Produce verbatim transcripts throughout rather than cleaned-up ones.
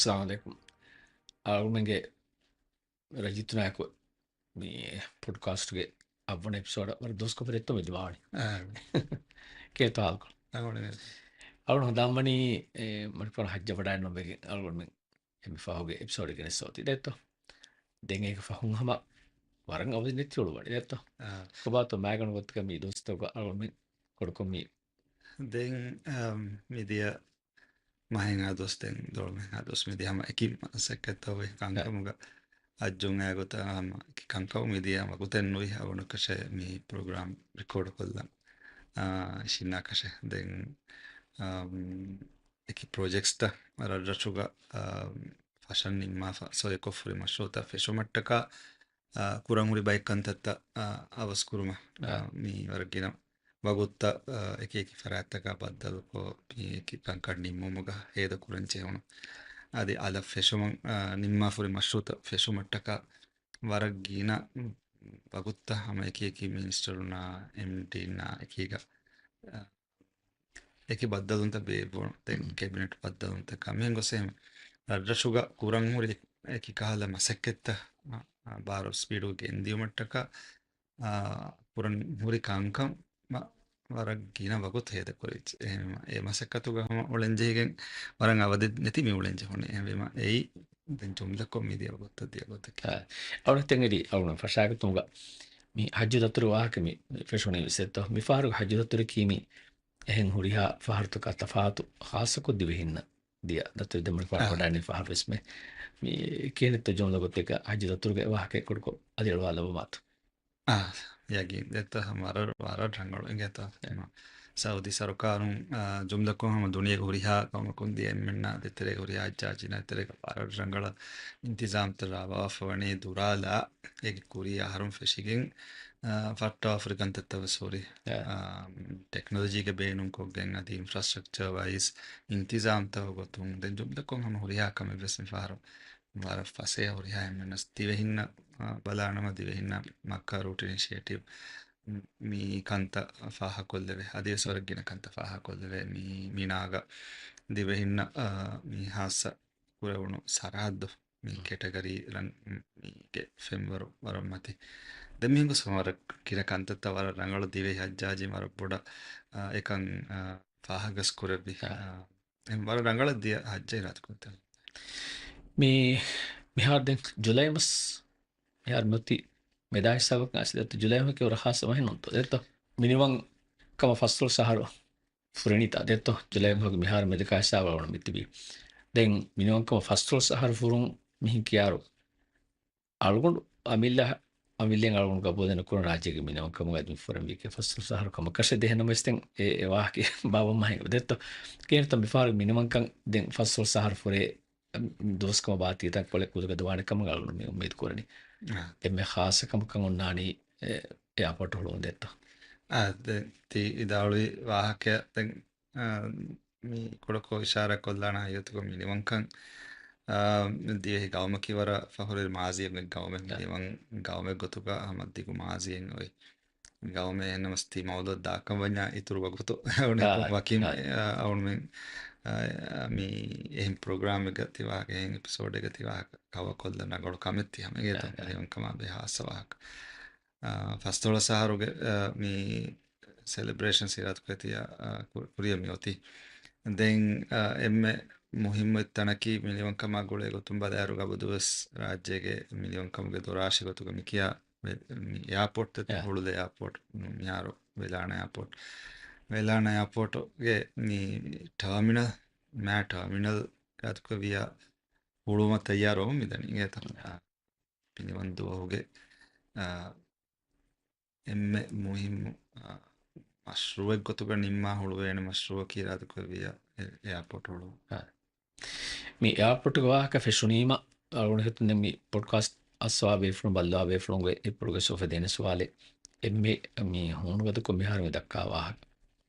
އައްސަލާމު ޢަލައިކުމް. އަޅުގަނޑުމެންގެ ރައްޔިތުންނާއެކު މި ޕޮޑްކާސްޓްގެ އަށްވަނަ އެޕިސޯޑަށް ވަރަށް ދުވަސްކޮށް ފެށިގެން މި ދިމާވަނީ. އާ. ކޭތޯ ހާލުކޮޅު؟ އަޅުގަނޑު ހަނދާންވަނީ، އެ، މަނިކުފާނު ޙައްޖަށް ވަޑައިގަންނަވަންވެގެން އަޅުގަނޑުމެން އެންމެ ފަހުގެ އެޕިސޯޑް ގެނެސް އޮތީ ދެއްތޯ. ދެން އޭގެ ފަހުން ހަމަ ވަރަށް އަވަދި ނެތި އުޅުވަނީ ދެއްތޯ. އާ. ކޮބާތޯ މާގަނޑު ގޮތަކަށް މި ދުވަސްތަކުގަ އަޅުގަނޑުމެން ކުޑަކޮށް މި ދެން، އަ، މިދިޔަ މަހެއްހާ ދުވަސް، ދެން ދޮޅުމެއްހާ ދުވަސް މިދިޔަ ހަމަ އެކި މަސައްކަތްތައް އޮތް ކަންކަމުގަ އައްޖުން އާ ގޮތަށް ހަމަ އެކި ކަންކަމު މިދިޔަ ވަގުތެއް ނުވި އަވަނަކަށެއް މި ޕްރޮގްރާމް ރެކޯޑް ކޮށްލަން، އާ، އިށީންނާކަށެއް. ދެން، އަ، އެކި ޕްރޮޖެކްޓްސްތައް ރަށްރަށުގަ، އާ، ފަށަން ނިންމާފަ ސޮއެކޮށް ހުރި މަޝްރޫޢުތައް ފެށުމަށްޓަކާ، އާ، ކުރަން ހުރި ބައެއް ކަންތައްތައް، އާ، އަވަސްކުރުމަށް، އާ، އާ. މި ވަރަށް ގިނަ ވަގުތުތައް، އާ، އެކި އެކި ފަރާތްތަކާ ބައްދަލުކޮށް، މި އެކި ކަންކަން ނިންމުމުގަ ހޭދަ ކުރަން ޖެހުނު. އަދި އަލަށް ފެށުމަށް، އާ، ނިންމާފަ ހުރި މަޝްރޫޢުތައް ފެށުމަށްޓަކާ ވަރަށް ގިނަ ވަގުތުތައް ހަމަ އެކި އެކި މިނިސްޓަރުންނާ، އެމްޑީންނާ އެކީގަ، އާ، އެކި ބައްދަލުންތައް ބޭއްވުނު. ދެން މް. ކެބިނެޓް ބައްދަލުންތައް ކަމެއް ގޮސް އެހެން ރަށްރަށުގަ ކުރަން ހުރި އެކި ކަހަލަ މަސައްކަތްތައް، އާ، އާ، ބާރު ސްޕީޑު ގެންދިޔުމަށްޓަކާ، އާ، ކުރަން ހުރި ކަންކަން މަ-، ވަރަށް ގިނަ ވަގުތު ހޭދަކުރެވިއްޖެ. އެހެންވީމަ، އެ މަސައްކަތުގަ ހަމަ އުޅެންޖެހިގެން ވަރަށް އަވަދި ނެތި މި އުޅެންޖެހުނީ. އެހެންވީމަ، އެއީ ދެން ޖުމްލަކޮށް މިދިޔަ ވަގުތަށް ދިޔަ ގޮތަކީ. އާ، އަޅުގަނޑު ތެން އެދި އަޅުގަނޑު ފަށާގަތުމުގަ މި ޙައްޖު ދަތުރު ވާހަކަ މި ފެށުނީ ވެސް ދެއްތޯ. މިފަހަރު ޙައްޖު ދަތުރަކީ މި އެހެން ހުރިހާ ފަހަރުތަކާ ތަފާތު ޚާއްޞަކޮށް ދިވެހިންނަށް ދިޔަ ދަތުރެއް ދެން މަނިކުފާނު އާ. ވަޑައިގެން ފަހަރު ވެސް މެ-، މި ކިހިނެއްތޯ ޖުމްލަ ގޮތެއްގަ ޙައްޖު ދަތުރުގެ ވާހަކަ ކުޑަކޮށް އަދި އަޅުވާ ލައްވަމާތޯ. އާ، ޔަގީން. ދެއްތޯ ހަމަ ވަރަށް، ވަރަށް ރަނގަޅު އިނގޭތޯ. އެ. ސައުދީ ސަރުކާރުން، އާ، ޖުމްލަކޮށް ހަމަ ދުނިޔޭގެ ހުރިހާ ޤައުމަކުން ދިޔަ އެންމެންނާ ދޭތެރޭގެ ހުރިހާ ޙައްޖާޖީންނާ ދޭތެރޭގަ ވަރަށް ރަނގަޅަށް އިންތިޒާމްތައް ރާވާފަ ވަނީ ދުރާލާ އޭގެ ކުރީ އަހަރުން ފެށިގެން، އާ، ފައްޓާފަ ހުރި ކަންތައްތައް ވެސް ހުރި. އެ. އާ، ޓެކްނޮލޮޖީގެ ބޭނުންކޮށްގެން އަދި އިންފްރާސްޓްރަކްޗަރ ވައިޒް އިންތިޒާމްތައް ގޮތުން ދެން ޖުމްލަކޮށް ހަމަ ހުރިހާ ކަމެއް ވެސް މިފަހަރު ވަރަށް ފަސޭހަ ހުރިހާ އެންމެންނަސް ދިވެހިންނަށް، އާ، ބަލާނަމަ ދިވެހިންނަށް މައްކާ ރޫޓް އިނިޝިއޭޓިވް މި ކަންތައް ފާހަގަކޮށްލެވޭ. އަދިވެސް ވަރަށް ގިނަ ކަންތައް ފާހަގަކޮށްލެވޭ. މި މިނާގަ ދިވެހިންނަށް، އާ، މި ހާއްސަ ކުރެވުނު ސަރަހައްދު މި ކެޓަގަރީ ރަން-، މީގެ ފެންވަރު ވަރަށް މަތި. ދެން މިހިނގުސް ވަރަށް ގިނަ ކަންތައްތައް ވަރަށް ރަނގަޅު ދިވެހި ހައްޖާޖީން ވަރަށް ބޮޑަށް، އާ، އެކަން، އާ، ފާހަގަސް ކުރެއްވި. އާ. އެހެން ވަރަށް ރަނގަޅަށް ދިޔަ ހައްޖެއް އިރާދަކުރެއްވި. މި-، މިހާރު ދެން ޖުލައި މަސް މިހާރު މިއޮތީ މެދާ ހިސާބަކަށް އަސްލު ޖުލައި މަހަކީ ވަރަށް ޚާއްޞަ މަހެއް ނޫންތޯ ދެއްތޯ؟ މިނިވަން ކަމަށް ފަސްދޮޅަސް އަހަރު ފުރެނީތާ ދެއްތޯ؟ ޖުލައި މަހުގެ މިހާރު މެދުގަ ހިސާބަށް އަޅުގަނޑު މިތިބީ. ދެން މިނިވަންކަމަށް ފަސްދޮޅަސް އަހަރު ފުރުން މިހެން ކިޔާރު، އަޅުގަނޑު އަމިއްލަ، އަމިއްލައިން އަޅުގަނޑު ގަބޫލެއް ނުކުރަން ރާއްޖޭގެ މިނިވަންކަމުގަ އަދި ފުރެންވީކީ ފަސްދޮޅަސް އަހަރު ކަމަކަށެއް. ދެން ނަމަވެސް ދެން އެ، އެ ވާހަކަ ބާވަމާ ހިނގާ ދެއްތޯ؟ ކޭންތަ މިފަހަރު މިނިވަންކަން ދެން ފަސްދޮޅަސް އަހަރު ފުރޭ ދުވަސްކަމަށް ވާތީތަ ކޮޅެއް ކުދިކޮށް ދުވާނެ ކަމަށް އަޅުގަނޑު މި އުއްމީދު ކުރަނީ. އާ. އެންމެ ޚާއްޞަ ކަމަކަށް އޮންނާނީ އެ، އެއާޕޯޓް ހުޅުވުން ދެއްތޯ؟ އާ، ދެން ތި ވިދާޅުވި ވާހަކަ ދެން، އާ، މި ކުޑަކޮށް އިޝާރާތް ކޮށްލާނެ ހަގީގަތުގަ މިނިވަންކަން، އާ، ދިވެހި ގައުމަކީ ވަރަށް ފަޚުރުވެރި މާޒީއެއް ގައުމެއް. އާ. މިނިވަން ގައުމެއް ގޮތުގަ ހަމަ ދިގު މާޒީއެއް އޮތް ގައުމެއް. އެހެންނަމަވެސް ތި މައުޟޫޢަށް ދާކަން ވަންޏާ އިތުރު ވަގުތު އަޅުގަނޑު އާ، ވަކިން، އާ. އާ، އަޅުގަނޑުމެން، އާ، މި އެހެން ޕްރޮގްރާމެއްގަ ތި ވާހަކަ، އެހެން އެޕިސޯޑެއްގަ ތި ވާހަކަ ކަވަރ ކޮށްލަން ރަނގަޅު ކަމެއް ތި ހަމަ އެނގޭތޯ؟ އާ، އާ. މިނިވަންކަމާ ބެހޭ ޚާއްޞަ ވާހަކަ. އާ، ފަސްދޮޅަސް އަހަރުގެ، އާ، މި ސެލެބްރޭޝަން ސިރާތު ކުރިޔަށް މި އޮތީ. ދެން، އާ، އެންމެ މުހިއްމު ތަނަކީ މިނިވަންކަމާ ގުޅޭ ގޮތުން ބަލާއިރު ގަބުދުވަސް ރާއްޖޭގެ މިނިވަންކަމުގެ ދޮރާށި ގޮތުގަ މި ކިޔާ މި، މި އެއާޕޯޓް ތެ-، އެ. ހުޅުލޭ އެއާޕޯޓް، މިހާރު ވެލާނަ އެއާޕޯޓް. ވެލާނަ އެއާޕޯޓުގެ މި ޓާމިނަލް، މާ ޓާމިނަލް އިރާދަކުރެއްވިއްޔާ ހުޅުވުމަށް ތައްޔާރުވަމުން މިދަނީ އިނގޭތަ؟ އެ. މިނިވަން ދުވަހުގެ، އާ، އެންމެ މުހިއްމު، އާ، މަޝްރޫއެއް ގޮތުގަ ނިންމާ ހުޅުވޭނެ މަޝްރޫއަކީ އިރާދަކުރެއްވިއްޔާ އެ-، އެއާޕޯޓް ހުޅުވުން. އާ. މި އެއާޕޯޓުގެ ވާހަކަ ފެށުނީމަ، އަޅުގަނޑު ހިތުން ދެން މި ޕޮޑްކާސްޓް އައްސަވާ ބޭފުޅުން ބައްލަވާ ބޭފުޅުންގެ އެ ޕްރޮގްރެސް އޮފެ ދެނެސްވާލެ. އެންމެ މި ހޫނުގަދަކޮށް މިހާރު މި ދައްކާ ވާހަކަ.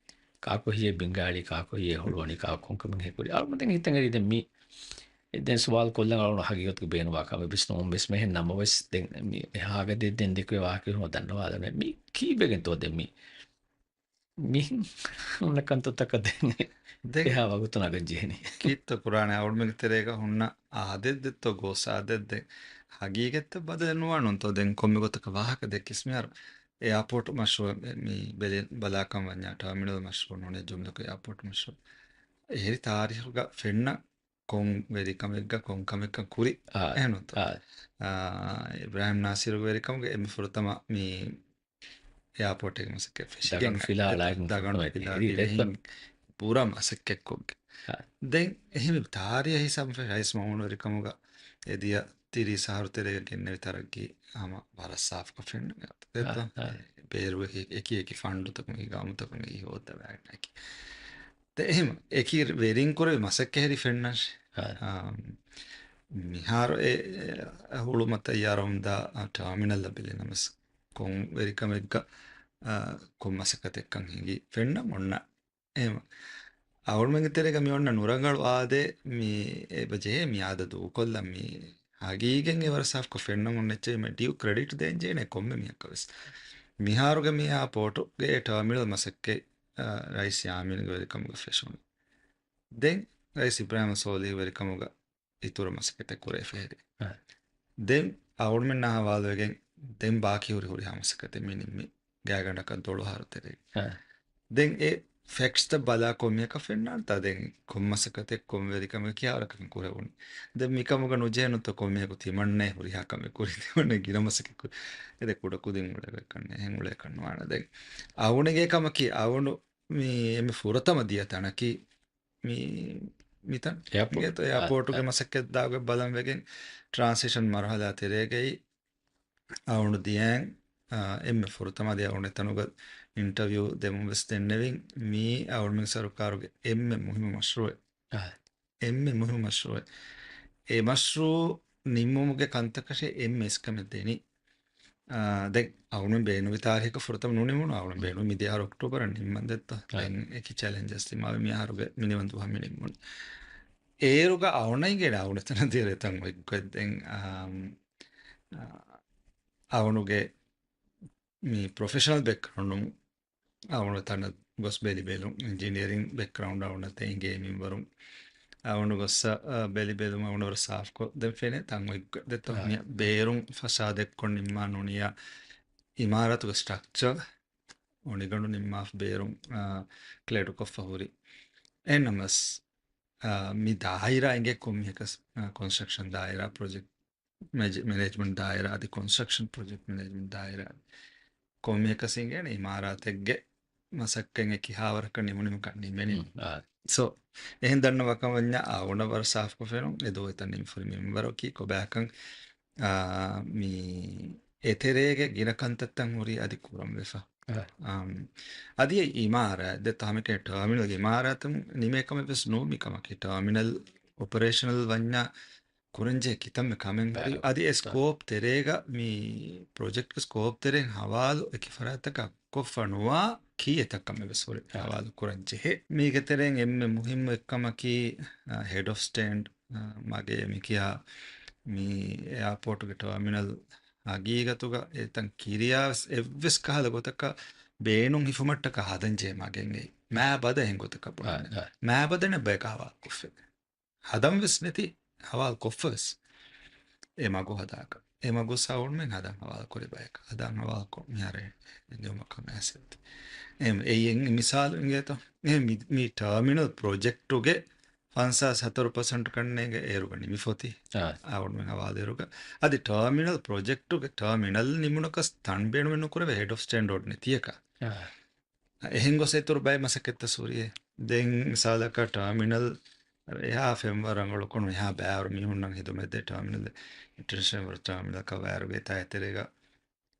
ކާކު ހިޔޭ ބިންގާޅީ، ކާކު ހިޔޭ ހުޅުވަނީ، ކާކު ކޮންކަމެއް ހެކުރީ. އަޅުގަނޑު ދެން ހިތަށް އެރީ ދެން މި، ދެން ސުވާލު ކޮށްލަން އަޅުގަނޑު ހަގީގަތުގަ ބޭނުންވާ ކަމެއް ވެސް ނޫން ވެސް މެހެން ނަމަވެސް، ދެން މި އެހާ ގަދައެއް ދެން ދެކުވޭ ވާހަކަ ހުން ދަންނަވާލަމޭ. މި ކީއްވެގެންތޯ ދެން މި މިހެން ހުންނަ ކަންތައްތަކަށް ދެން ދެން އެހާ ވަގުތު ނަގަން ޖެހެނީ. ކީއްތަ ކުރާނެ އަޅުމެންގެ ތެރޭގަ ހުންނަ އާދެއް ދެއްތޯ ގޯސް އާދެއް ދެ ހަގީގަތްތައް ބަދަލެއް ނުވާނުންތޯ؟ ދެން ކޮންމެ ގޮތަކަށް ވާހަކަ ދެއްކިސް މިހާރު އެއާޕޯޓް މަޝްރޫއަށް މި ބެލި ބަލާކަން ވަންޏާ ޓާމިނަލް މަޝްރޫ ނޫނޭ ޖުމްލަކު އެއާޕޯޓް މަޝްރޫ. އެހެރި ތާރީހުގަ ފެންނަ ކޮން ވެރިކަމެއްގަ ކޮން ކަމެއްކަން ކުރި އާ، އެހެންނުތޯ؟ އާ. އާ، އިބްރާހިމް ނާސިރުގެ ވެރިކަމުގެ އެންމެ ފުރަތަމަ މި އެއާޕޯޓެއްގެ މަސައްކަތް ފެށިގެން ދަގަނޑު ފިލާ އަޅާ ދަގަނޑު ފިލާ ދިވެހިން ދިވެހިން ބުރަ މަސައްކަތްކޮށްގެ. އާ. ދެން އެހެން ތާރީހީ ހިސާބުން ފެށި ރައީސް މައުމޫނު ވެރިކަމުގަ އެދިޔަ ތިރީސް އަހަރު ތެރޭގަ ގެންނެވި ތަރައްގީ ހަމަ ވަރަށް ސާފުކޮށް ފެންނަން. އާ، އާ. ބޭރު އެކި، އެކި އެކި ފަންޑުތަކުން، ގައުމުތަކުން އެކި ހޯއްދަވާގެން އެކި. ދެ އެހެން އެކި ވެރިން ކުރެވި މަސައްކަތް ހެރި ފެންނަން. އާ. އާ، މިހާރު އެ، އެ، ހުޅުމަށް ތައްޔާރުވަމުންދާ، އާ، ޓާމިނަލްއަށް ބެލި ނަމަސް ކޮން ވެރިކަމެއްގަ، އާ، ކޮން މަސައްކަތެއްކަން ހިނގި ފެންނަން އޮންނަ. އެހެން އަޅުމެންގެ ތެރޭގަ މި އޮންނަ ނުރަނގަޅު އާދެ މި އެބަ ޖެހޭ މި އާދަ ދޫކޮށްލަން މި ހަގީގަތް އެވަރަށް ސާފްކޮށް ފެންނަން އޮންނަ އެއްޗެހި މި ޑިއު ކްރެޑިޓް ދޭން ޖެހޭނެ ކޮންމެ މީހަކަށް ވެސް. މިހާރުގެ މި އެއާޕޯޓުގެ ޓާމިނަލް މަސައްކަތް، އާ، ރައީސް ޔާމީންގެ ވެރިކަމުގަ ފެށުނު. ދެން ރައީސް އިބްރާހިމް ސޯލިހު ވެރިކަމުގަ އިތުރު މަސައްކަތެއް ކުރެވިފަ ހެރި. އާ. ދެން އަޅުމެންނާ ހަވާލުވެގެން ދެން ބާކީ ހުރި ހުރިހާ މަސައްކަތެއް މި ނިންމި ގާތްގަނޑަކަށް ދޮޅު އަހަރު ތެރޭގަ. އާ. ދެން އެ ފެކްޓްސްތައް ބަލާ ކޮންމެއަކަށް ފެންނާންތާ ދެން ކޮން މަސައްކަތެއް ކޮން ވެރިކަމެއް ކިހާވަރަކަށް ކުރެވުނީ. ދެން މިކަމުގަ ނުޖެހެނުތޯ ކޮންމެއަކު ތިމަންނައެއް ހުރިހާ ކަމެއް ކުރި، ތިމަންނައެއް ގިނަ މަސައްކަތް ކުރި. އެ ދެ ކުޑަ ކުދިން އުޅޭ ކަންނޭ، އެހެން އުޅޭ ކަން ނުވާނެ. ދެން އަވުނެގޭ ކަމަކީ އަވުނު މި އެންމެ ފުރަތަމަ ދިޔަ ތަނަކީ މި، މިތަން. އެއާޕޯޓް. އިނގޭތޯ އެއާޕޯޓުގެ އާ، އާ. މަސައްކަތް ދާގޮތް ބަލަން ވެގެން ޓްރާންސިޝަން މަރުހަލާ ތެރޭގައި އަވުނު ދިޔައިން، އާ، އެންމެ ފުރަތަމަ ދިޔަ އަވުނު އެތަނުގަ އިންޓަވިއު ދެމުން ވެސް ދެންނެވިން މީ އަވުނު މި ސަރުކާރުގެ އެންމެ މުހިއްމު މަޝްރޫއެއް. އާ. އެންމެ މުހިއްމު މަޝްރޫއެއް. އެ މަޝްރޫ ނިންމުމުގެ ކަންތަކަށޭ އެންމެ އިސްކަމެއް ދެނީ. އާ، ދެން އަވުނު ބޭނުންވި ތާރީޚަކަށް ފުރަތަމަ ނުނިމުނު، އަވުނު ބޭނުން މިދިޔަ އަހަރު އޮކްޓޯބަރަށް ނިންމަން ދެއްތޯ. އަ. ދެން އެކި ޗެލެންޖަސް ތިމާވެ މި އަހަރުގެ މިނިވަން ދުވަހަށް މި ނިންމުން. އޭރުގަ އަވުނަށް އިނގޭނެ އަވުނު އެތަނަށް ދިޔަ އެތަން އޮތްގޮތް ދެން، އާ، އާ، އަވުނުގެ މި ޕްރޮފެޝަނަލް ބެކްގްރައުންޑުން އަވުނު ތަނަށް ގޮސް ބެލި ބެލުން، އިންޖިނިއަރިން ބެކްގްރައުންޑް އަވުނަށް އިނގޭ މިންވަރުން އަވުނު ގޮސް، އަ، ބެލި ބެލުމަށް އަވުނު ވަރަށް ސާފްކޮށް ދެން ފެނޭ ތަން އޮތްގޮތް ދެއްތޯ. އާ. މި ބޭރުން ފަސާދައެއްކޮށް ނިންމާ ނޫނިއްޔާ އިމާރާތުގެ ސްޓްރަކްޗަރ އޮނިގަނޑު ނިންމާފަ ބޭރުން، އާ، ކްލެޑުކޮށްފަ ހުރި. އެހެންނަމަސް، އާ، މި ދާއިރާ އިނގޭ ކޮންމެއަކަސް، އާ، ކޮންސްޓްރަކްޝަން ދާއިރާ، ޕްރޮޖެކްޓް މެޖ-، މެނޭޖްމަންޓް ދާއިރާ އަދި ކޮންސްޓްރަކްޝަން ޕްރޮޖެކްޓް މެނޭޖްމަންޓް ދާއިރާ ކޮންމެއަކަސް އިނގޭނެ އިމާރާތެއްގެ މަސައްކަތް ކިހާވަރަކަށް ނިމުނިމަކަށް ނިމެނީ. އާ. ސޯ، އެހެން ދަންނަ ވަކަމަންޏާ އަވުނަށް ވަރަށް ސާފްކޮށް ފެނުން އެ ދުވަހު އެތަން ނިމިފަ ހުރި މިންވަރަކީ ކޮބާކަން، އާ، މި އެތެރޭގެ ގިނަ ކަންތައްތައް ހުރީ އަދި ކުރަން ވެފަ. އާ. އަމް، އަދި އެ އިމާރާތް، ދެ ތާމިކެ ޓާމިނަލް އިމާރާތުން ނިމޭ ކަމެއް ވެސް ނޫން މި ކަމަކީ. ޓާމިނަލް އޮޕަރޭޝަނަލް ވަންޏާ ކުރަންޖެހޭ ކިތަންމެ ކަމެއް ހުރި. އާ. އަދި އެ ސްކޯޕް ތެރޭގަ މި ޕްރޮޖެކްޓްގެ ސްކޯޕް ތެރެއިން ހަވާލު އެކި ފަރާތަކަށް ކޮށްފަ ނުވާ ކީ އެތައް ކަމެއް ވެސް ހުރި. އާ. ހަވާލު ކުރަން ޖެހޭ. މީގެ ތެރެއިން އެންމެ މުހިއްމު އެއްކަމަކީ، އާ، ހެޑް އޮފް ސްޓޭންޑް، އާ، މަގޭ މި ކިޔާ މި އެއާޕޯޓުގެ ޓާމިނަލް ހަގީގަތުގަ އެތަން ކިރިޔާ ވެސް އެއްވެސް ކަހަލަ ގޮތަކަށް ބޭނުން ހިފުމަށްޓަކާ ހަދަން ޖެހޭ މަގެއް ނެތް. މާބަދަ އެހެން ގޮތަކަށް ބުނާނެ. އާ، އާ. މާބަދަ ނެއް ބަޔަކަށް ހަވާލުކޮށްފަ. ހަދަން ވެސް ނެތި، ހަވާލު ކޮށްފަ ވެސް. އެ މަގު ހަދާކަށް. އެ މަގު ސައުންމެން ހަދަން ހަވާލު ކުރި ބަޔަކަށް. ހަދަން ހަވާލު ކޮށް މިހާރެ އެންޖުމަކަށް އައިސް އެއް، އެ އެއް މިސާލު އިނގޭތޯ. އެ މި، މި ޓާމިނަލް ޕްރޮޖެކްޓުގެ ފަންސާސް ހަތަރު ޕަސެންޓް ކަންނޭނގެ އޭރުގަ ނިމިފޮތި. އާ. އަވުންމެން ހަވާލު އޭރުގަ. އަދި ޓާމިނަލް ޕްރޮޖެކްޓުގެ ޓާމިނަލް ނިމުނަކަސް ތަން ބޭނުމެއް ނުކުރެވޭ ހެޑް އޮފް ސްޓޭންޑް ރޯޑް ނެތިޔަކަށް. އާ. އެހެން ގޮސް އިތުރު ބައެއް މަސައްކަތްތައް ސުރިއޭ. ދެން މިސާލަކަށް ޓާމިނަލް އެހާ ފެންވަރަށް ރަނގަޅުކޮށް ނު އެހާ ބައިވަރު މީހުންނަށް ހިދުމަތްދޭ ޓާމިނަލް އިންޓަރނޭޝަނަލް އެއާޕޯޓް ޓާމިނަލަކަށް ވައިރުގެ ތާއެތެރޭގަ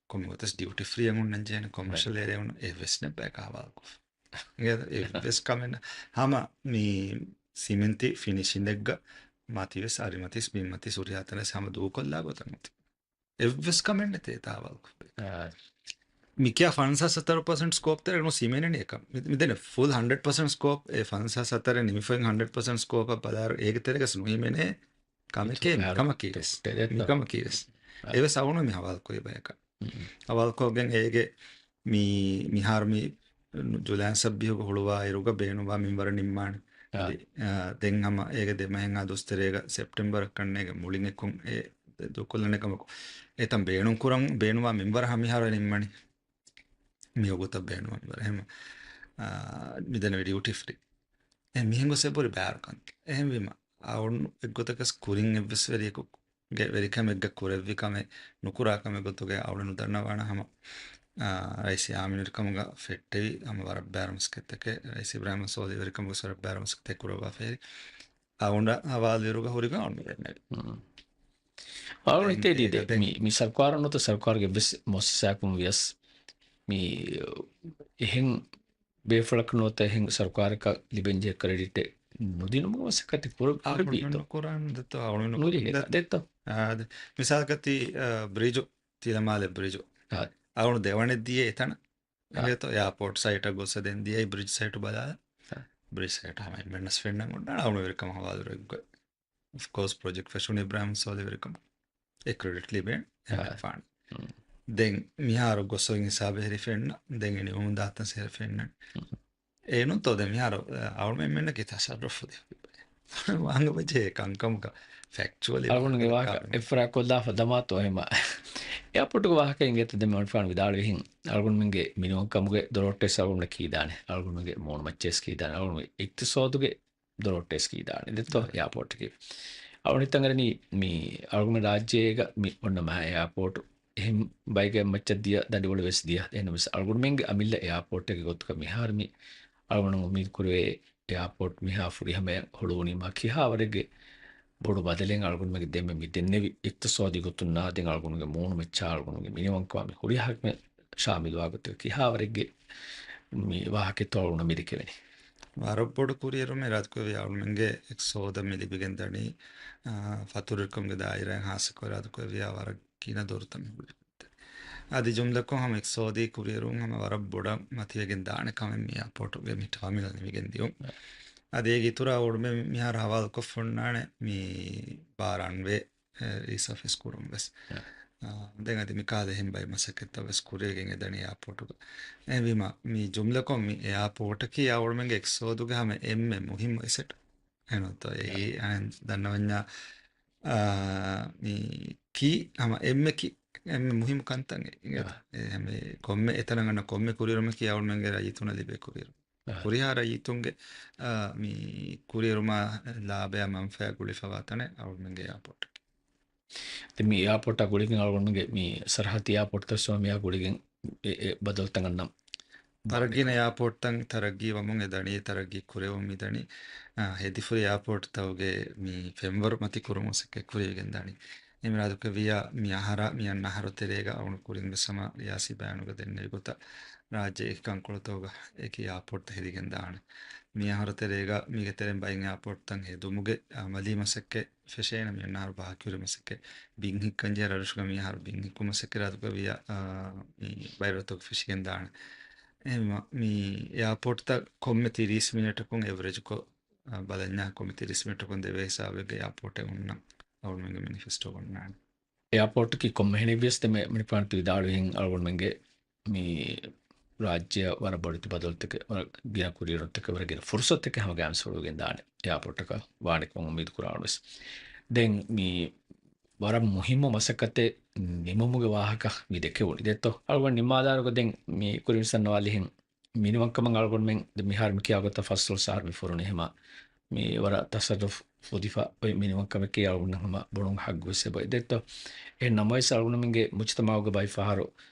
ކޮންމެ ގޮތަސް ޑިއުޓީ ފްރީއަށް އޮންނަން ޖެހޭނެ ކޮމަރޝަލް އެރިޔާ އެއްވެސް ނެއް ބަޔަކަށް ހަވާލުކޮށްފަ. އެއްވެސް ކަމެއް ނެތް. ހަމަ މި ސިމެންތި ފިނިޝިންއެއްގަ މަތިވެސް އަރިމަތިސް ބިންމަތިސް ހުރިހާ ތަނެއް ހަމަ ދޫކޮށްލާ ގޮތަށް މަތި. އެއްވެސް ކަމެއް ނެތޭ ތާވާލުކޮށްފަ. އާ. މިކިޔާ ފަންސާސް ހަތަރު ޕަސެންޓް ސްކޯޕް ތެރޭ ނު ސިމެނެނީ އެކަން. މި، މިދެނެ ފުލް ހަންޑްރެޑް ޕަސެންޓް ސްކޯޕް، އެ ފަންސާސް ހަތަރެއް ނިމިފައިން ހަންޑްރެޑް ޕަސެންޓް ސްކޯޕަށް ބަލާއިރު އޭގެ ތެރޭގަސް ނުހިމެނޭ ކަމެކޭ މިކަމަކީ ވެސް. މިކަމަކީ ވެސް. އާ. އެވެސް އަވުނު މި ހަވާލު ކުރި ބަޔަކަށް. ހަވާލުކޮށްގެން އޭގެ މި، މިހާރު މި ޖުލައި ސައްބީހުގަ ހުޅުވާ އިރުގަ ބޭނުންވާ މިންވަރަށް ނިންމާނެ. އާ. އަދި، އާ، ދެން ހަމަ އޭގެ ދެ މަހެއްހާ ދުވަސް ތެރޭގަ ސެޕްޓެމްބަރަށް ކަންނޭގެ މުޅިން އެކުން އެ ދޫކޮށްލަން ކަމަކު، އެތަން ބޭނުން ކުރަން ބޭނުންވާ މިންވަރަށް ހަމަ މިހާރު ނިންމަނީ. މި ވަގުތަށް ބޭނުންވާ މިންވަރަށް. އެހެން، އާ، މިދެންނެވި ޑިއުޓީ ފްރީ. އެ މިހެން ގޮސް އެބުރި ބާރު ކަން. އެހެންވީމަ، އަޅުން އެއްގޮތަކަސް ކުރިން އެއްވެސް ވެރިޔަކު ގެ ވެރިކަމެއްގަ ކުރެއްވި ކަމެއް ނުކުރާ ކަމެއް ގޮތުގައި އަޅުން ނުދަންނަވާނަ ހަމަ، އާ، ރައީސް އާމިނު ވެރިކަމުގަ ފެއްޓެވި ހަމަ ވަރަށް ބާރު މަސައްކަތްތަކެއް، ރައީސް އިބްރާހިމް ސޯލި ވެރިކަމުގަ ވަރަށް ބާރު މަސައްކަތްތަކެއް ކުރައްވާފައި އަޅުން ހަވާލުވިއިރުގަ ހުރިގޮތް އަޅުން ދެންނެވި. އަޅުން ހިތޭ ދީދޭ، ދެން މި، މި ސަރުކާރު ނުވަތަ ސަރުކާރުގެ ވެސް މުއައްސަސާއަކުން ވިޔަސް މި އެހެން ބޭފުޅަކަށް ނުވަތަ އެހެން ސަރުކާރަކަށް ލިބެންޖެހޭ ކްރެޑިޓެއް ނުދިނުމުގެ މަސައްކަތެއް ކުރ-، ކުރެއްވީތޯ؟ ނުކުރާން ދެއްތޯ، އަޅުން ނުކުރާން ނުދޭ ދެއްތޯ؟ އާ، ދެ-، މިސާލަކަށް ތި، އާ، ބްރިޖު، ތިލަމާލެ ބްރިޖު. އާ. އަޅުން ދެވަނެއް ދިޔަ އެތަނަށް. އާ. އިނގޭތޯ، އެއާޕޯޓް ސައިޓަށް ގޮސް ދެން ދިޔައީ ބްރިޖް ސައިޓު ބަލާ. އާ. ބްރިޖް ސައިޓު ހަމަ އެންމެންނަސް ފެންނަން އޮންނާނެ އަޅުން ވެރިކަމަށް ހަވާލުވެރި އޮފްކޯސް، ޕްރޮޖެކްޓް ފެށުނީ އިބްރާހިމް ސޯލި ވެރިކަމަށް. އެ ކްރެޑިޓް ލިބޭނެ އެ އާ. ފާން. ހުން. ދެން މިހާރު ގޮސް އޮތް ހިސާބެއް ހެރި ފެންނަ. ދެން އެ ނިމުމުން ދާތަން ސޭރ ފެންނަ. ހުން. އެ ނޫންތޯ ދެން މިހާރު، އަ، އަޅުމެންމެންނަކީ ތަސައްރުފު ދެ. ވާނގަ ބަޖެ ކަންކަމުގަ ފެކްޗުއަލީ އަޅުގަނޑުގެ ވާހަކަ ވާހަކަ އެއްފަރާ ކޮށްލާފަ ދަމާތޯ އެހެމަ. އެއާޕޯޓުގެ ވާހަކަ އިނގޭތަ ދެން މަނިކުފާނު ވިދާޅުވިހިން. އަޅުގަނޑުމެންގެ މިނިވަންކަމުގެ ދޮރޯއްޓެސް އަޅުގަނޑަށް ކީދާނެ. އަޅުގަނޑުމެންގެ މޫނުމައްޗަށް ކީދާނެ. އަޅުގަނޑު އިޤްތިޞާދުގެ ދޮރޯއްޓެސް ކީދާނެ ދެއްތޯ އާ. އެއާޕޯޓްގެ. އަޅުނިތަނގަރަނީ މި އަޅުގަނޑު ރާއްޖޭގަ މި އޮންނަ މާ އެއާޕޯޓު އެހެން ބައިގެ މައްޗަށް ދިޔަ ދަނޑިވަޅު ވެސް ދިޔަ. އެހެންވެސް އަޅުގަނޑުމެންގެ އަމިއްލަ އެއާޕޯޓެއްގެ ގޮތުގަ މިހާރު މި އަޅުގަނޑު އުއްމީދު ކުރެވޭ އެއާޕޯޓް މިހާ ފުރިހަމަޔަށް ހުޅުވުނީ މާ ކިހާވަރެއްގެ ބޮޑު ބަދަލެއް އަޅުގަނޑުމެންގެ ދެންމެ މި ދެންނެވި އިޤްތިޞާދީ ގޮތުން ނާ ދެން އަޅުގަނޑުގެ މޫނުމައްޗާ އަޅުގަނޑުގެ މިނިވަންކަމާ މި ހުރިހާ ހަކިމެއް ޝާމިލުވާ ގޮތަށް ކިހާވަރެއްގެ މި ވާހަކަތޯ އަޅުގަނޑަށް މި ދެކެވެނީ. ވަރަށް ބޮޑު ކުރިއެރުމެއް އިރާދަކުރެއްވިޔާ އަޅުމެންގެ އިޤްތިޞާދަށް މި ލިބިގެން ދަނީ، އާ، ފަތުރުވެރިކަމުގެ ދާއިރާއިން ހާއްސަކޮށް އިރާދަކުރެއްވިޔާ ވަރަށް ގިނަ ދޮރުތައް މި ހުޅުވި. އަދި ޖުމްލަކޮށް ހަމަ އިޤްތިޞާދީ ކުރިއެރުން ހަމަ ވަރަށް ބޮޑަށް މަތިވެގެން ދާނެ ކަމެއް މި އެއާޕޯޓުގެ މި ޓާމިނަލް ނިމިގެން ދިޔުން. އަދި އޭގެ އިތުރަށް އަޅުމެން މިހާރު ހަވާލުކޮށްފަ އޮންނާނެ މި ބާރަ ރަންވޭ، އެ، ރީސަފޭސް ކުރުން ވެސް. އާ، ދެން އަދި މި ކާލެ އެހެން ބައެއް މަސައްކަތްތައް ވެސް ކުރިޔަށް ގެން އެދަނީ އެއާޕޯޓުގަ. އެހެންވީމަ، މި ޖުމްލަކޮށް މި އެއާޕޯޓަކީ އަޅުމެންގެ އިޤްތިޞާދުގެ ހަމަ އެންމެ މުހިއްމު އެސެޓް. އެނޫންތޯ؟ އެއީ އަހަން ދަންނަވަންޏާ، އާ، މި ކީ ހަމަ އެންމެ ކީ، އެންމެ މުހިއްމު ކަންތައް އެ-، އާ. އެ ހަމަ ކޮންމެ އެތަނަށް އަންނަ ކޮންމެ ކުރިއެރުމަކީ އަޅުމެންގެ ރައްޔިތުންނަށް ލިބޭ ކުރިއެރުމެއް. އާ. ހުރިހާ ރައްޔިތުންގެ، އާ، މި ކުރިއެރުމާ ލާބަޔާ މަންފާ ގުޅިފަވާ ތަނެއް އަޅުމެންގެ އެއާޕޯޓަކީ. ދެން މި އެއާޕޯޓާ ގުޅިގެން އަޅުގަނޑުގެ މި ސަރަހައްދީ އެއާޕޯޓްތައް ސޯމިޔާ ގުޅިގެން އެ، އެ ބަދަލުތައް އަންނަ ތަރައްގީ ނެތް އެއާޕޯޓްތައް ތަރައްގީ ވަމުން އެ ދަނީ ތަރައްގީ ކުރެވުން މި ދަނީ، އާ، ހެދިފުރި އެއާޕޯޓްތަކުގެ މި ފެންވަރު މަތި ކުރުމުން މަސައްކަތް ކުރިޔަށް ގެންދާނީ. އެމިރާދުކެ ވިޔާ މި އަހަރާ މި އަންނަ އަހަރު ތެރޭގަ އަޅުގަނޑު ކުރިން ވެސް ހަމަ ރިޔާސީ ބަޔާނުގަ ދެންނެވި ގޮތަށް ރާއްޖޭގެ އެކި ކަންކޮޅުތަކުގަ އެކި އެއާޕޯޓްތައް ހެދިގެން ދާނެ. މި އަހަރު ތެރޭގަ މީގެ ތެރެއިން ބައެއް އެއާޕޯޓްތައް ހެދުމުގެ އަމަލީ މަސައްކަތް ފެށޭނެ. މި އަންނަ އަހަރު ބަހައްޓާ ކުރި މަސައްކަތް ބިން ހިއްކަން ޖެހޭ ރަށްރަށުގަ މި އަހަރު ބިން ހިއްކު މަސައްކަތް އިރާދަކުރެއްވިޔާ، އާ، މި ބައިވަރުތަކު ފެށިގެން ދާނެ. އެހެންވީމަ، މި އެއާޕޯޓްތައް ކޮންމެ ތިރީސް މިނެޓަކުން އެވްރެޖްކޮށް، އާ، ބަލަންޏާ ކޮންމެ ތިރީސް މިނެޓަކުން ދެވޭ ހިސާބެއްގަ އެއާޕޯޓެއް އޮންނަ އަޅުމެންގެ މެނިފެސްޓޯ އޮންނާނެ. އެއާޕޯޓަކީ ކޮންމެހެނެއްވިޔަސް ދެންމެ މަނިކުފާނު ތި ވިދާޅުވިހެން އަޅުގަނޑުމެންގެ މި ރާއްޖެއަށް ވަރަށް ބޮޑެތި ބަދަލުތަކެއް، ވަރަށް ގިނަ ކުރިއެރުންތަކެއް، ވަރަށް ގިނަ ފުރުސަތުތަކެއް ހަމަ ގައިމުވެސް ހުޅުވިގެން ދާނެ އެއާޕޯޓަކަށް ވާނެކަމަށް އުއްމީދު ކުރާނަމަވެސް. ދެން މި ވަރަށް މުހިއްމު މަސައްކަތެއް ނިމުމުގެ ވާހަކަ މި ދެކެވުނީ. ދެއްތޯ؟ އަޅުގަނޑު ނިންމާލާރުގަ ދެން މި ކުރިން ސަންނަވާލިހެން މިނިވަންކަމަށް އަޅުގަނޑުމެން ދެ މިހާރު މި ކިޔާ ގޮތަށް ފަސްދޮޅަސް އަހަރު މި ފުރުނީ ހަމަ މި ވަރަށް ތަސައްރުފް ފުދިފަ އޮތް މިނިވަންކަމަކީ އަޅުގަނޑު ހަމަ ބޮޑުން ހައްގުވެސް އެބައޮތް ދެއްތޯ. އެހެން ނަމަވެސް އަޅުގަނޑުމެންގެ މުޖުތަމައުގެ ބައި ފަހަރު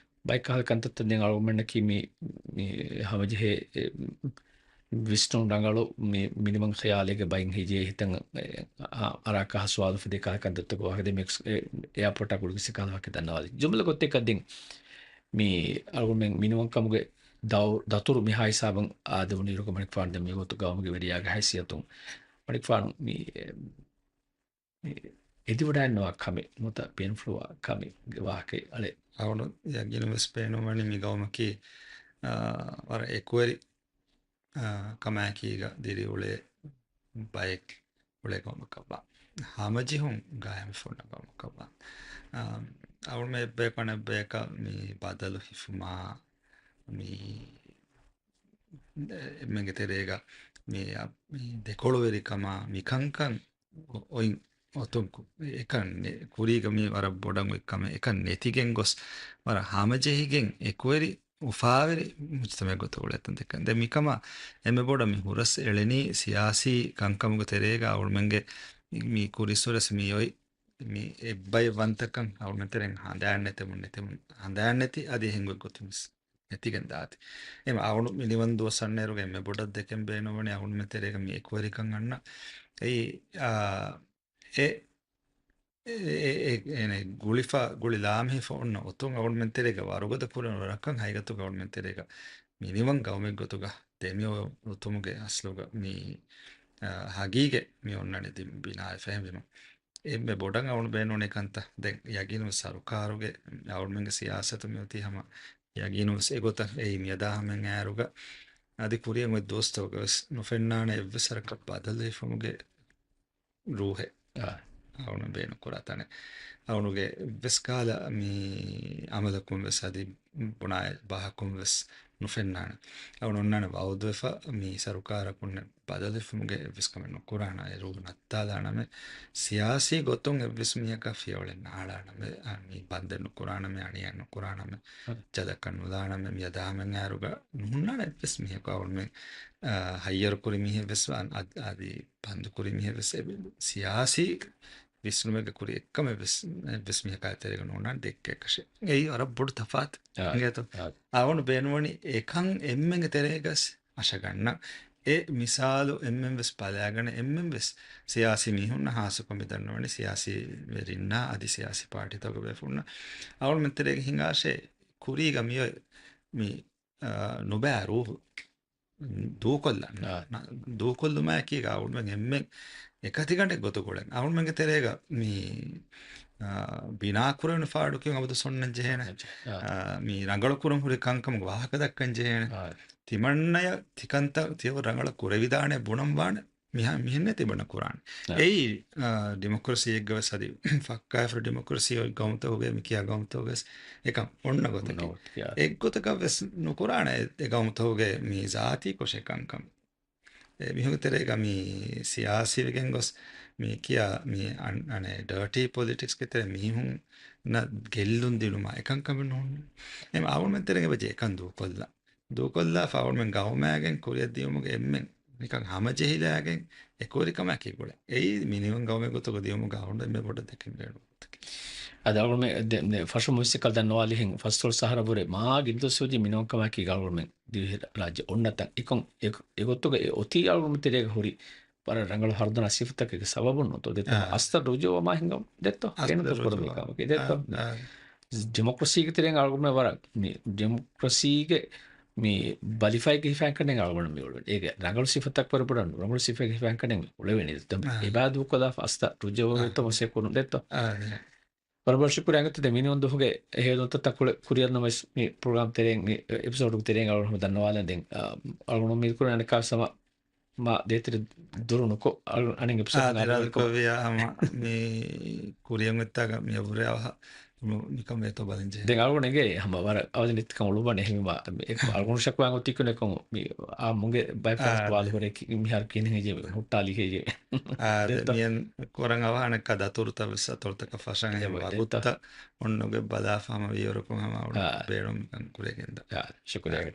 ބައެއް ކަހަލަ ކަންތައްތައް ދެން އަޅުގަނޑަކީ މި، މި ހަމަޖެހޭ، އެ، ވިސްނުން ރަނގަޅު މި މިނިވަން ޚިޔާލެއްގެ ބައިން ހިޖޭ ހިތަން، އެ، އަ، އަރާ ކަހަ ސުވާލު ފެދޭ ކަހަލަ ކަންތައްތަކު ވާހަކަ ދެ މި އެ، އެއާޕޯޓާ ގުޅިގެން ސިކާލަ ވާހަކަ ދަންނަވާލި. ޖުމްލަ ގޮތެއްގަ ދެން މި އަޅުގަނޑުމެން މިނިވަންކަމުގެ ދައު-، ދަތުރު މިހާ ހިސާބަށް އާދެވުނުއިރުގަ މަނިކުފާނު ދެން މި ގޮތު ގައުމުގެ ވެރިޔާގެ ހައިސިއްޔަތުން މަނިކުފާނު މި، މި އެދިވަޑައިންނަވާ ކަމެއް ނުވަތަ ބޭނުންފުޅުވާ ކަމެއްގެ ވާހަކައެއް އަޅެ. އަޅުގަނޑު ޔަގީނުން ވެސް ބޭނުންވަނީ މި ގައުމަކީ، އާ، ވަރަށް އެކުވެރި، އާ، ކަމާއެކީގަ ދިރިއުޅޭ ބައެއް އުޅޭ ގައުމަކަށްވާ. ހަމަޖެހުން ގާއިމްވެފަ އޮންނަ ގައުމަކަށްވާ. އާ، އަޅުގަނޑު އެއްބަޔަކު އަނެއްބަޔަކަށް މި ބަދަލު ހިފުމާ، މި އެ، އެންމެންގެ ތެރޭގަ މި، އަ، މި ދެކޮޅުވެރިކަމާ މިކަންކަން އޮ-، އޮތް އޮތުން ކު-، އެކަން ނެ-، ކުރީގަ މި ވަރަށް ބޮޑަށް އޮތް ކަމެއް އެކަން ނެތިގެން ގޮސް، ވަރަށް ހަމަޖެހިގެން އެކުވެރި، އުފާވެރި މުޖްތަމައެއް ގޮތަށް އުޅޭތަން ދެއްކަން. ދެން މިކަމަށް އެންމެ ބޮޑަށް މި ހުރަސް އެޅެނީ ސިޔާސީ ކަންކަމުގެ ތެރޭގަ އަޅުމެންގެ މި ކުރިއްސުރެސް މި އޮތް މި އެއްބައިވަންތަކަން އަޅުމެން ތެރެއިން ހަނދާން ނެތެމުން، ނެތެމުން، ހަނދާން ނެތި އަދި އެހެން ގޮތް ގޮތުން ވެސް ނެތިގެން ދާތި. އެމަ އަޅު މިނިވަން ދުވަސް އަންނައިރުގަ އެންމެ ބޮޑަށް ދެކެން ބޭނުންވަނީ އަޅުމެން ތެރޭގަ މި އެކުވެރިކަން އަންނަ. އެއީ، އާ، އެ، އެ، އެ، އެ، އެ، ގުޅިފަ، ގުޅި ލާމެހިފަ އޮންނަ އޮތުން އަޅުމެން ތެރޭގަ ވަރުގަދަ ކުރިން ރަކަށް ހަގީގަތުގަ އަޅުމެން ތެރޭގަ މިނިވަން ގައުމެއް ގޮތުގަ ދެމިއޮތުމުގެ އަސްލުގަ މި، އާ، ހަގީގަތް މި އޮންނަނީ ދި-، ބިނާއެއް ފެހެންވީމަ. އެންމެ ބޮޑަށް އަޅުން ބޭނުން ކަންތައް. ދެން ޔަގީނު ސަރުކާރުގެ އަޅުމެންގެ ސިޔާސަތު މިއޮތީ ހަމަ ޔަގީނު ވެސް އެގޮތަށް އެއީ މިއަދާ ހަމައިން އައިރުގަ އަދި ކުރިއަށް އޮތް ދުވަސްތަކުގަ ވެސް ނުފެންނާނެ އެއްވެސް ވަރަކަށް ބަދަލުވެފަމުގެ ރޫހެއް. އާ. އަޅުން ބޭނުން ކުރާ ތަނެއް. އަޅުގެ އެއްވެސް ކަހަލަ މި އަމަލަކުން ވެސް އަދި ބުނާ ބަހަކުން ވެސް ނުފެންނާނެ. އަޅުން އޮންނާނެ ވައުދުވެފަ މި ސަރުކާރަކުންނެ ބަދަލުވެފަމުގެ އެއްވެސް ކަމެއް ނުކުރާނަ، އެ ރޫހު ނައްތާލާނަމޭ، ސިޔާސީ ގޮތުން އެއްވެސް މީހަކަށް ފިޔަވަޅެއް ނާޅާނަމޭ، އަ، މި ބަންދެއް ނުކުރާނަމޭ، އަނިޔާ ނުކުރާނަމޭ، ހަ. ޖަލަކަށް ނުލާނަމޭ، މިއަދާ ހަމައިން އައިރުގަ ނުހުންނާނެ އެއްވެސް މީހަކު އަޅުމެން، އަ، ހައްޔަރު ކުރި މީހެއް ވެސް އަ-، އަ-، އަދި ބަންދު ކުރި މީހެއް ވެސް އެ ސިޔާސީ ވިސްނުމެއްގެ ކުރި އެއްކަމެއް ވެސް، އެއްވެސް މީހަކާ ތެރޭގަ ނޯންނާނެ ދެއްކޭ ކަށެއް. އެއީ ވަރަށް ބޮޑު ތަފާތު. އާ، އިނގޭތޯ؟ އާ. އަވަނު ބޭނުންވަނީ އެކަން އެންމެންގެ ތެރޭގަސް އަށަގަންނަ. އެ މިސާލު އެންމެން ވެސް ބަލާގަނެ، އެންމެން ވެސް ސިޔާސީ މީހުންނަށް ހާއްސަކޮށް މި ދަންނަވަނީ ސިޔާސީ ވެރިންނާ އަދި ސިޔާސީ ޕާޓީތަކުގެ ބޭފުޅުންނަށް. އަވަނު މެން ތެރޭގަ ހިނގާށޭ ކުރީގަ މިއޮތް މި، އާ، ނުބައި ރޫހު ދޫކޮށްލަން. އާ. ނަ-، ދޫކޮށްލުމާއެކީގަ އަޅުމެން އެންމެން އެކަތިގަނޑެއް ގޮތުގަ އުޅެން. އަޅުމެންގެ ތެރޭގަ މި، އާ، ބިނާކުރެވުނު ފާޑުކިޔުން އަބަދު އޮންނަން ޖެހޭނެ. އާ. އާ، މި ރަނގަޅު ކުރަން ހުރި ކަންކަމުގެ ވާހަކަ ދައްކަން ޖެހޭނެ. އާ. ތިމަންނަޔަށް ތިކަންތައް ތިޔަ ރަނގަޅަށް ކުރެވިދާނެ ބުނަން ވާނެ. މިހާ-، މިހެންނޭ ތިބުނަ ކުރާނެ. އާ. އެއީ، އާ، ޑިމޮކްރަސީއެއްގަ ވެސް އަދި ފައްކާފަރު ޑިމޮކްރަސީ އޮތް ގައުމުތަކުގެ މި ކިޔާ ގައުމުތަކުގެ ވެސް އެކަން އޮންނަ ގޮތަކީ. އޮންނަ ގޮތަކީ، އާ. އެއްގޮތަކަށް ވެސް ނުކުރާނެ އެ ގައުމުތަކުގެ މި ޒާތީ ކޮށެއް ކަންކަން. އެ މީހުންގެ ތެރޭގަ މި ސިޔާސީވެގެން ގޮސް މި ކިޔާ މި އަން-، އަނެއް ޑާޓީ ޕޮލިޓިކްސްގެ ތެރޭ މީހުންނަށް ގެއްލުން ދިނުމާ އެކަން ކަމެއް ނޫން. އެމަ އަވަންމެން ތެރޭގެ ވެއްޖެ އެކަން ދޫކޮށްލާ. ދޫކޮށްލާފަ އަވަންމެން ގައުމާގެން ކުރިއަށް ދިޔުމުގެ އެންމެން ނިކަން ހަމަޖެހިލާގެން އެކުވެރިކަމާ ކީ ގުޅެ. އެއީ މިނިވަން ގައުމެއް ގޮތުގަ ދިޔުމުގަ އަވަން އެންމެ ބޮޑަށް ދެކެން ބޭނުން ގޮތަކީ. އަދި އަޅުގަނޑުމެން ދެ-، ދެ-، ފަށު މުއްސަކަލް ދަންނަވާލިހެން ފަސްދޮޅަސް އަހަރަށްވުރެ މާ ގިނަ ދުވަސް ވެއްޖެ މިނިވަންކަމާއެކީ އަޅުގަނޑުމެން ދިވެހި ރާއްޖެ އޮންނަތަން އެކޮ-، އެ-، އެގޮތުގަ އެ އޮތީ އަޅުގަނޑުމެން ތެރޭގަ ހުރި ވަރަށް ރަނގަޅު ހަރުދަނާ ސިފަތަކެއްގެ ސަބަބުން ނޫންތޯ؟ ދެއްތޯ؟ އާ. އަސްލަށް ރުޖޫވަމާ ހިނގަމު. ދެއްތޯ؟ އަސްލަށް ކެންތޯ ކުރަމީ ރުޖޫވާ. ކަމަކީ؟ ދެއްތޯ؟ އާ، އާ. ޑިމޮކްރަސީގެ ތެރެއިން އަޅުގަނޑުމެން ވަރަށް މި ޑިމޮކްރަސީގެ މި ބަލިފައިގެ ހިފައިން ކަނޑެއް އަޅުގަނޑު މި އުޅެނީ. އޭގެ ރަނގަޅު ސިފަތައް ވަރަށް ބޮޑަށް ރަނގަޅު ސިފައިގެ ހިފައިން ކަނޑެއް މި އުޅެވޭނީ. ދެއްތޯ؟ އާ. އެބާ ދޫކޮލާފަ އަސްލަށް ރުޖޫވަމުން އާ. ދެއްތޯ މަސައްކަތް ކުރުން ދެއްތޯ؟ އާ، އާ. ވަރަށް ބޮޑަށް ޝުކުރިއްޔާ އަނގަތަ ދެ މިނިވަން ދުވަހުގެ އެ ހޭލުންތައް ތަކުޅެ ކުރިއަށް ނަމަވެސް މި ޕްރޮގްރާމް ތެރެއިން މި އެޕިސޯޑުގެ ތެރެއިން އަޅުގަނޑު ހަމަ ދަންނަވާލަން ދެން، އާ، އަޅުގަނޑު އުއްމީދު ކުރަން އަނެއްކާވެސް ހަމަ މާ ދޭތެރެ ދުރު ނުކޮށް އަޅު-، އަނެއް އެޕިސޯޑް އާ، އަނެއް އިރާދަ ކޮށް ކޮށްވިޔާ ހަމަ މި ކުރިއަށް އޮތްތާގަ މި އަބުރެ އަވަހަށް މިކަން ވޭތޯ ބަލަން ޖެހޭ. ދެން އަޅުގަނޑު އެނގޭ ހަމަ ވަރަށް އަވަދި ނެތިކަން އުޅުއްވާނެ އެހެންވީމަ އަޅުގަނޑު ޝަކުވާ އޮތީ ކުނެކޮން މި އާ މުގެ ބައި އާ، ސުވާލު ހުރޭ ކި-، މިހާރު ކިހިނެއް ހެއްޔޭ ހުއްޓާލީ ހެއްޔޭ. އާ، ދެއްތޯ؟ މިއަން ކުރަން އަވަހަނެއްކާ ދަތުރުތައް ވެސް އަތޮޅުތަކަށް ފަށަން އެހެން ދެއްތޯ؟ ވަގުތުތައް އޮންނަ ގޮތް ބަލާފަ ހަމަ ވީވަރަކުން ހަމަ އަޅު އާ. ބޭނުން މިކަން ކުރެގެންދާ. އާ، ޝުކުރިއްޔާ.